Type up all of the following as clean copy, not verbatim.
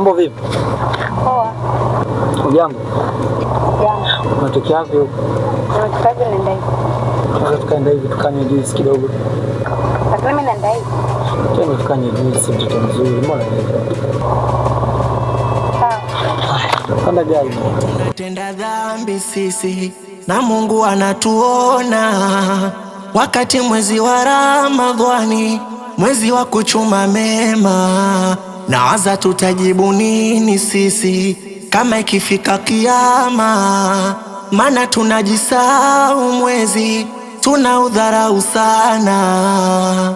Mambo vipi? Poa. Ujambo? Jambo. Unatokea wapi huko? Nimetoka hivi naenda hivi. Tunaweza tukaenda hivi tukanywe juice kidogo. Lakini mimi naenda hivi. Twende tukanywe juice, mtoto mzuri. Mbona hivi? Sawa. Panda gari. Tunatenda dhambi sisi na Mungu anatuona, wakati mwezi wa Ramadhani, mwezi wa kuchuma mema, nawaza tutajibu nini sisi kama ikifika Kiyama, maana tunajisahau mwezi, tunaudharau sana.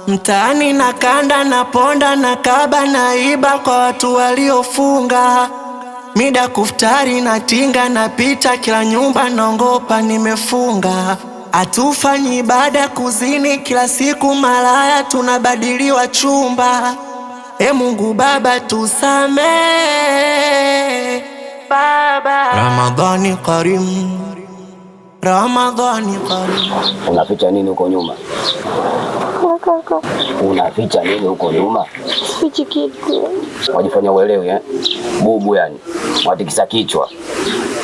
Mtaani na kanda na ponda na kaba na iba kwa watu waliofunga mida kuftari na tinga na pita kila nyumba naongopa nimefunga. Hatufanyi ibada kuzini kila siku malaya tunabadiliwa chumba. E Mungu Baba tusamee Baba. Ramadhani Karim, Ramadhani Karim. Unaficha nini huko nyuma? Kaka, Unaficha nini huko nyuma? sifichi kitu. Wajifanya uelewi eh? Bubu yani. Watikisa kichwa.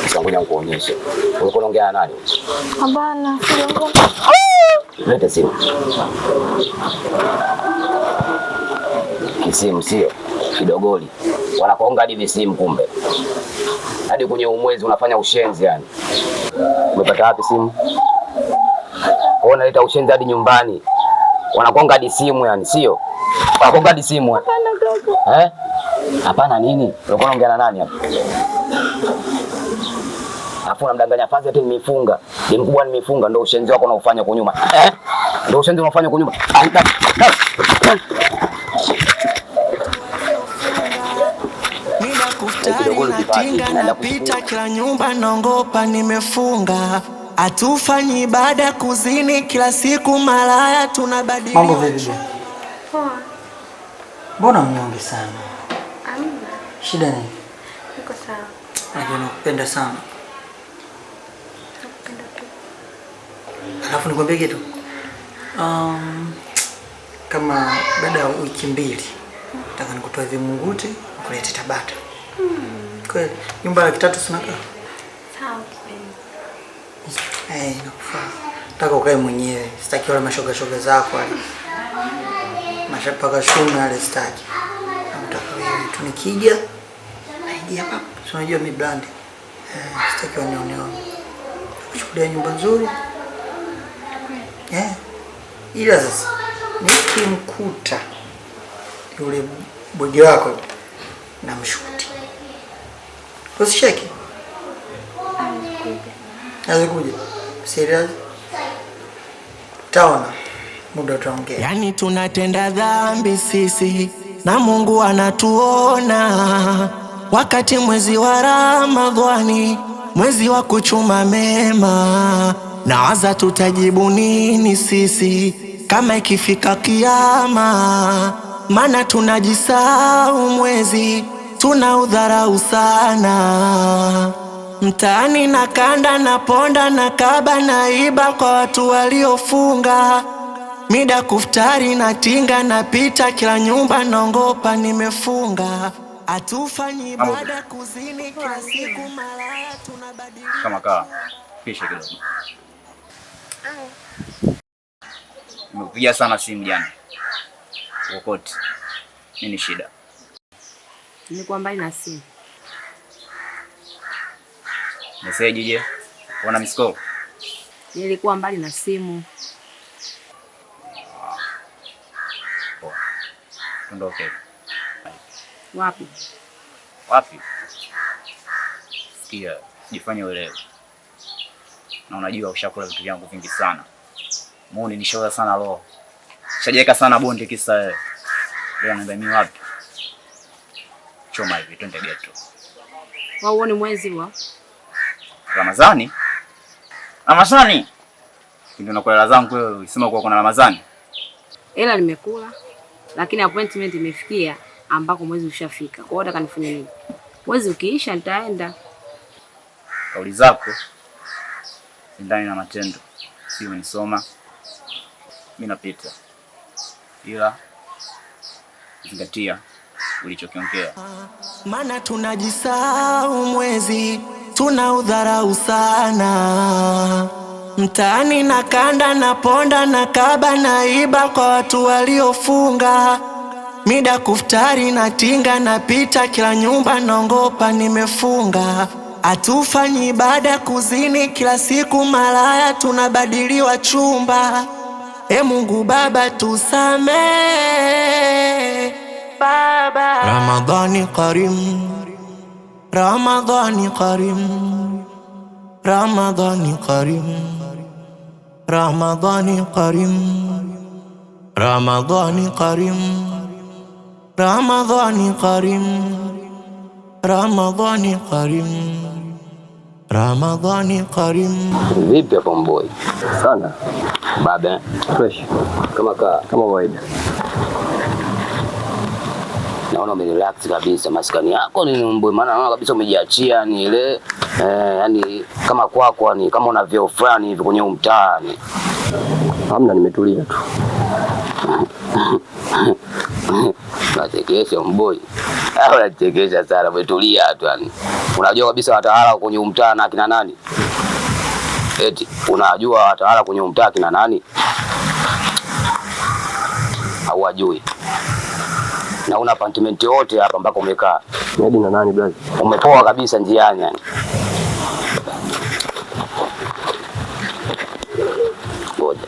Sasa ngoja nikuonyeshe. Ulikuwa unaongea na nani? Hapana, sijaongea. Lete simu. Kisimu sio kidogoli. Wanakuonga hadi visimu kumbe. Hadi kwenye umwezi unafanya ushenzi yani. Umepata wapi simu? Kwa unaleta ushenzi hadi nyumbani. Wanakuonga hadi simu yani, sio? Wanakuonga hadi simu. Hapana kaka. Eh? Hapana nini? Ulikuwa unaongea na nani hapa? Alafu unamdanganya fazi ati nimefunga. Ni mkubwa nimefunga, ndio ushenzi wako unaofanya kwa nyuma. Eh? Ndio ushenzi unaofanya kwa nyuma. Mida kuftari na tinga napita kila nyumba naongopa nimefunga. Hatufanyi ibada kuzini kila siku malaya Mambo tunabadiliwa vipi bwana? Poa. Mbona mnyonge sana? Amna. Shida nini? Niko sawa. Najua nakupenda sana. Nakupenda pia. Alafu nikwambie kitu. Kama baada ya wiki mbili nataka nikutoe Vingunguti nikulete Tabata. Kweli nyumba 300,000 si unakaa? Sawa kipenzi. Eh, nakufaa. Nataka ukae mwenyewe. Sitaki wale mashoga shoga zako wale. Mashapaka shuma wale sitaki. Nataka wewe tu nikija naingia hapa. Si unajua mi brand. Eh, sitaki wanioneone. Kuchukulia nyumba nzuri. Eh. Ila sasa nikimkuta yule bwege wako namshuti. Usisheki. Azikuja. Serious? Taona muda utaongea. Yani tunatenda dhambi sisi na Mungu anatuona, wakati mwezi wa Ramadhani, mwezi wa kuchuma mema, nawaza tutajibu nini sisi kama ikifika Kiyama, maana tunajisahau mwezi, tunaudharau sana. Mtaani na kanda na ponda na kaba na iba kwa watu waliofunga mida kuftari na tinga na pita kila nyumba naongopa nimefunga. Hatufanyi ibada kuzini kila siku malaya tunabadilika. Kama kaa pisha kidogo. Nimekupigia sana simu jana. Kokoti. Nini shida? Nilikuwa mbali na simu. Meseji je? Una miss call? Nilikuwa mbali na simu. Poa. Tuondoke. Wapi? Wapi? Sikia, jifanye uelewe. Na unajua ushakula vitu vyangu vingi sana. Muone nishaoza sana roho. Shajiweka sana bonde kisa wewe. Leo naambia mimi wapi? Choma hivi twende ghetto. Wao uone mwezi wa Ramadhani? Ramadhani? Ndio nakula hela zangu wewe ulisema kuwa kuna Ramadhani. Hela nimekula, lakini appointment imefikia ambako mwezi ushafika. Kwa hiyo nataka nifanye nini? Mwezi ukiisha nitaenda. Kauli zako ndani na matendo. Si umenisoma. Mimi napita. Ila zingatia ulichokiongea. Mana tunajisahau mwezi, tunaudharau sana. Mtaani na kanda na ponda na kaba na iba kwa watu waliofunga. Mida kuftari na tinga na pita kila nyumba naongopa nimefunga. Hatufanyi ibada kuzini kila siku malaya tunabadiliwa chumba. E Mungu Baba tusamee. Baba Ramadhani Karim, Ramadhani Karim, Ramadhani Karim, Ramadhani Karim, Ramadhani Karim, Ramadhani Karim, Ramadhani Karim, Ramadhani Karim. Vipi hapo mboi? Sana Babe, fresh kama kama kawaida. Naona umerelax kabisa maskani yako ni mboi, maana naona kabisa umejiachia ni ile yani kama kwako ni kama una vyeo fulani hivi kwenye mtaa ni. Hamna, nimetulia tu. Unachekesha mboi. Unachekesha sana, umetulia tu yani. Unajua kabisa watawala kwenye mtaa na kina nani? Eti unajua watawala kwenye mtaa kina nani? Hauwajui. Na una apartment yote hapa mpaka umekaa. Hadi na nani brother? Umepoa kabisa njiani yani. Ngoja.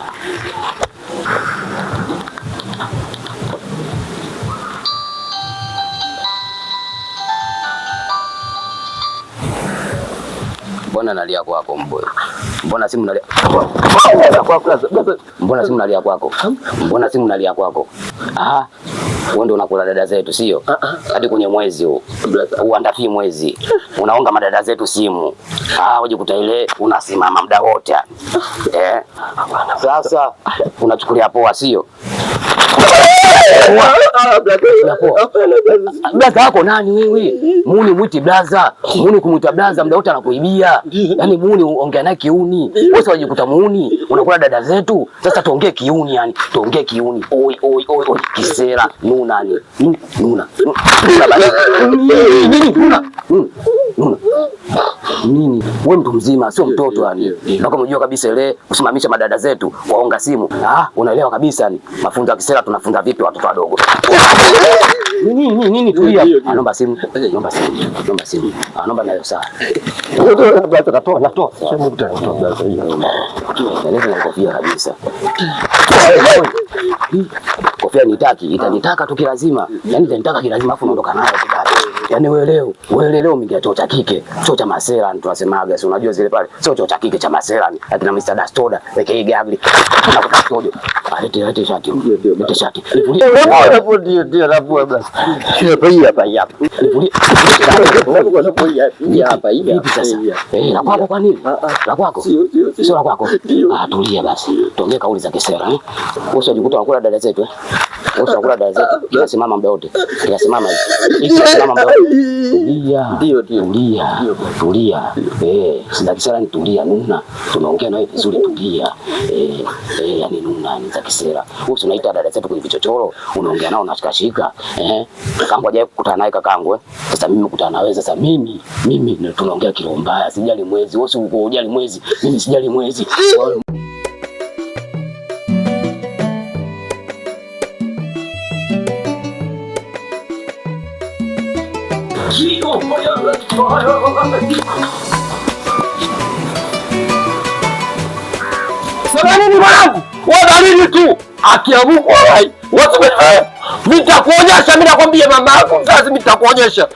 Mbona nalia kwako mbwe? Mbona simu nalia? Mbona simu nalia kwako? Mbona simu nalia kwako? Ah, wewe ndio unakula dada zetu sio? Hadi kwenye mwezi huu. Uandafi mwezi. Unaonga madada zetu simu. Ah, ujikuta ile unasimama muda wote. Eh. Sasa unachukulia poa sio? Blaza wako nani wewe? Muni mwiti blaza. Muni kumuita blaza muda wote anakuibia. Yaani muni ongea naye kiuni. Wewe sio unajikuta muuni, unakula dada zetu. Sasa tuongee kiuni yani. Tuongee kiuni. Oi oi oi oi kisera nuna ni. Nuna. Nuna basi. Nini nuna? Nuna. Nini? Wewe mtu mzima sio mtoto yani. Na kama unajua kabisa ile kusimamisha madada zetu waonga simu. Ah, unaelewa kabisa yani. Mafunzo ya kisera tunafunza vipi watoto wadogo? Nini nini nini tulia. Naomba simu. Naomba simu. Naomba simu. Naomba nayo saa. Brother natoa natoa. Sema mtu anatoa brother hiyo. Eleza na kofia kabisa. Kofia nitaki, itanitaka tu kilazima. Yaani itanitaka kilazima afu naondoka nayo kibaba. Yaani wewe leo umeingia choo cha kike, choo cha masela tunasemaga, si unajua zile pale. Sio choo cha kike cha masela, akina Mr. Dastoda, aka Gabri. Nakupa sojo. Lete shati. Lete shati. Nivulie. Ndio ndio navua brother. Hii hapa hii hapa. Nivulie. Hii hapa hii Vipi sasa? Eh, la kwako kwa nini? La kwako? Sio la kwako. Ah, tulia basi. Tuongee kauli za kisera eh. Wewe usijikuta unakula dada zetu eh. Wewe unakula dada zetu. Kinasimama muda wote. Kinasimama hivi. Kinasimama muda wote. Tulia. Ndio ndio. Tulia. Tulia. Eh, za kisera ni tulia nuna. Tunaongea nawe vizuri tulia. Eh, yani nuna ni za kisera. Wewe unaita dada zetu kwenye vichochoro, unaongea nao unashikashika. Eh, kakangu hajawahi kukutana naye kakangu eh. Sasa mimi kukutana na wewe sasa mimi tunaongea kiroho mbaya, sijali mwezi. Wewe uko hujali mwezi, mimi sijali mwezi. Sema nini mwanangu? Wewe dalili tu. Akiamuka wewe. Watu wewe. Mimi nitakuonyesha, mimi nakwambia mama yako mzazi, mimi nitakuonyesha.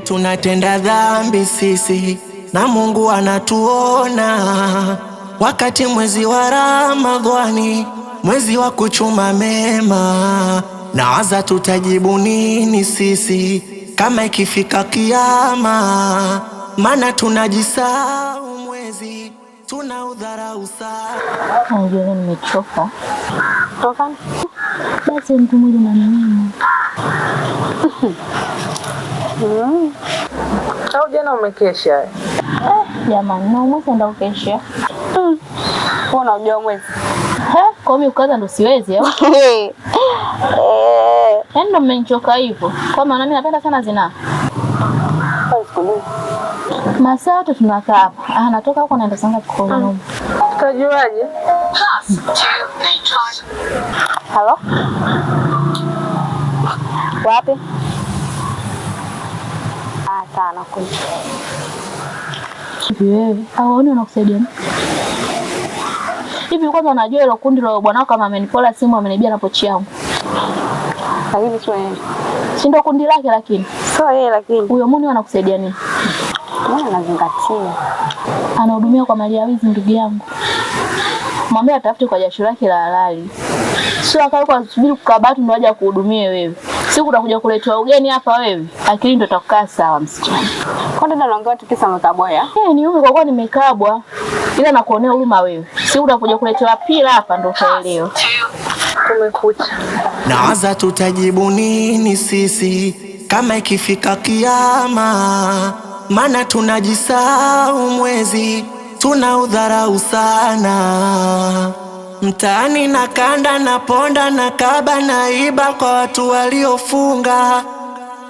Tunatenda dhambi sisi na Mungu anatuona. Wakati mwezi wa Ramadhani, mwezi wa kuchuma mema, nawaza tutajibu nini sisi kama ikifika kiyama, maana tunajisahau mwezi, tunaudharau sana. Unajua nimechoka. Toka. Basi mtu mwili unaniuma. Au jana umekesha? Jamani, na mwezi enda ukesha. Wewe unajua mwezi? Kwa mimi ukaza ndo siwezi au? Yaani ndo mmenichoka hivyo. Kwa maana mimi napenda sana zinaa. Masaa yote tunakaa hapa. Ah, natoka huko naenda sanga kwa mwanaume. Tutajuaje? Halo? Wapi? Ah, sawa nakuja. Hivi wewe, hawaoni wanakusaidia nini? Hivi kwanza unajua hilo kundi la bwana kama amenipola simu amenibia na pochi yangu. Lakini sio yeye. Si ndio kundi lake lakini? Sio yeye lakini. Huyo muni anakusaidia nini? Mbona anazingatia? Anahudumia kwa mali ya wizi ndugu yangu. Mwambie atafute kwa jasho lake la halali. Sio akae kwa subiri kukabatu ndio aje akuhudumie wewe. Siku utakuja kuletwa ugeni hapa wewe. Akili ndio itakukaa sawa msichana. Kwa nini unaongea tukisa mkaboya? Eh, ni kwa kuwa nimekabwa. Ila nakuonea huruma wewe. Siku utakuja kuletewa pila hapa ndio utaelewa. Kumekucha. Nawaza tutajibu nini sisi kama ikifika kiyama, maana tunajisahau mwezi, tunaudharau sana. Mtaani na kanda na ponda na kaba na iba kwa watu waliofunga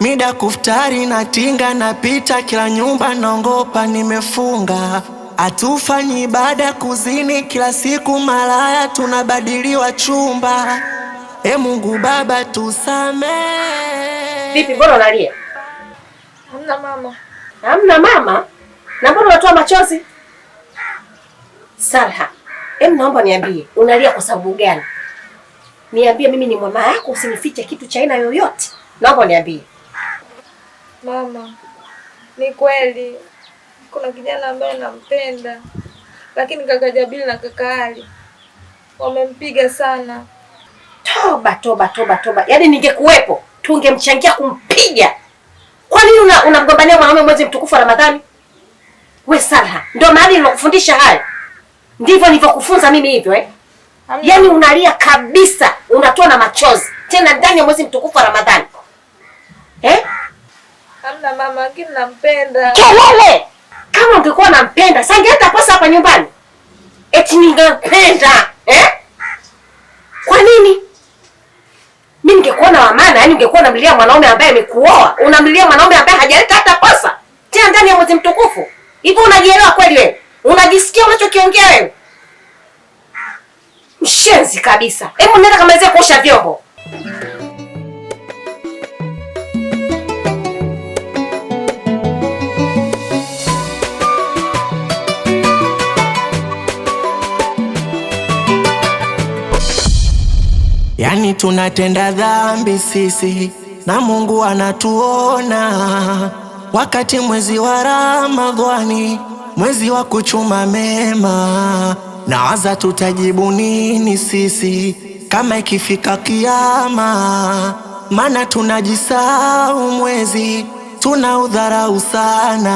mida kuftari na tinga na pita kila nyumba naongopa nimefunga. Hatufanyi ibada kuzini kila siku malaya tunabadiliwa chumba. E Mungu Baba tusamee. Vipi, mbona unalia? Hamna mama. Hamna mama? Na mbona unatoa machozi? Salha, em, naomba niambie, unalia kwa sababu gani? Niambie, mimi ni mama yako, usinifiche kitu cha aina yoyote. Naomba niambie. Mama, ni kweli kuna kijana ambaye nampenda, lakini kaka Jabili na kaka Ali wamempiga sana. Toba, toba, toba, toba. Yaani ningekuwepo tungemchangia kumpiga. Kwa nini unamgombania mwanaume mwezi mtukufu wa Ramadhani? We Salha, ndio maana nilokufundisha haya. Ndivyo nilivyokufunza mimi hivyo eh? Yaani unalia kabisa, unatoa na machozi tena ndani ya mwezi mtukufu wa Ramadhani. Eh? Hamna mama, lakini nampenda. Kelele! Kama ungekuwa nampenda, sangeleta pesa hapa nyumbani. Eti ningempenda, eh? Kwa nini? Mimi ningekuwa na maana, yani ungekuwa unamlilia mwanaume ambaye amekuoa, unamlilia mwanaume ambaye hajaleta hata pesa. Tena ndani ya mwezi mtukufu. Hivi unajielewa kweli wewe? Unajisikia unachokiongea wewe? Mshenzi kabisa. Hebu nenda kamalizie kuosha vyombo. Yani tunatenda dhambi sisi na Mungu anatuona, wakati mwezi wa Ramadhani, mwezi wa kuchuma mema. Nawaza tutajibu nini sisi kama ikifika kiyama, maana tunajisahau mwezi, tunaudharau sana.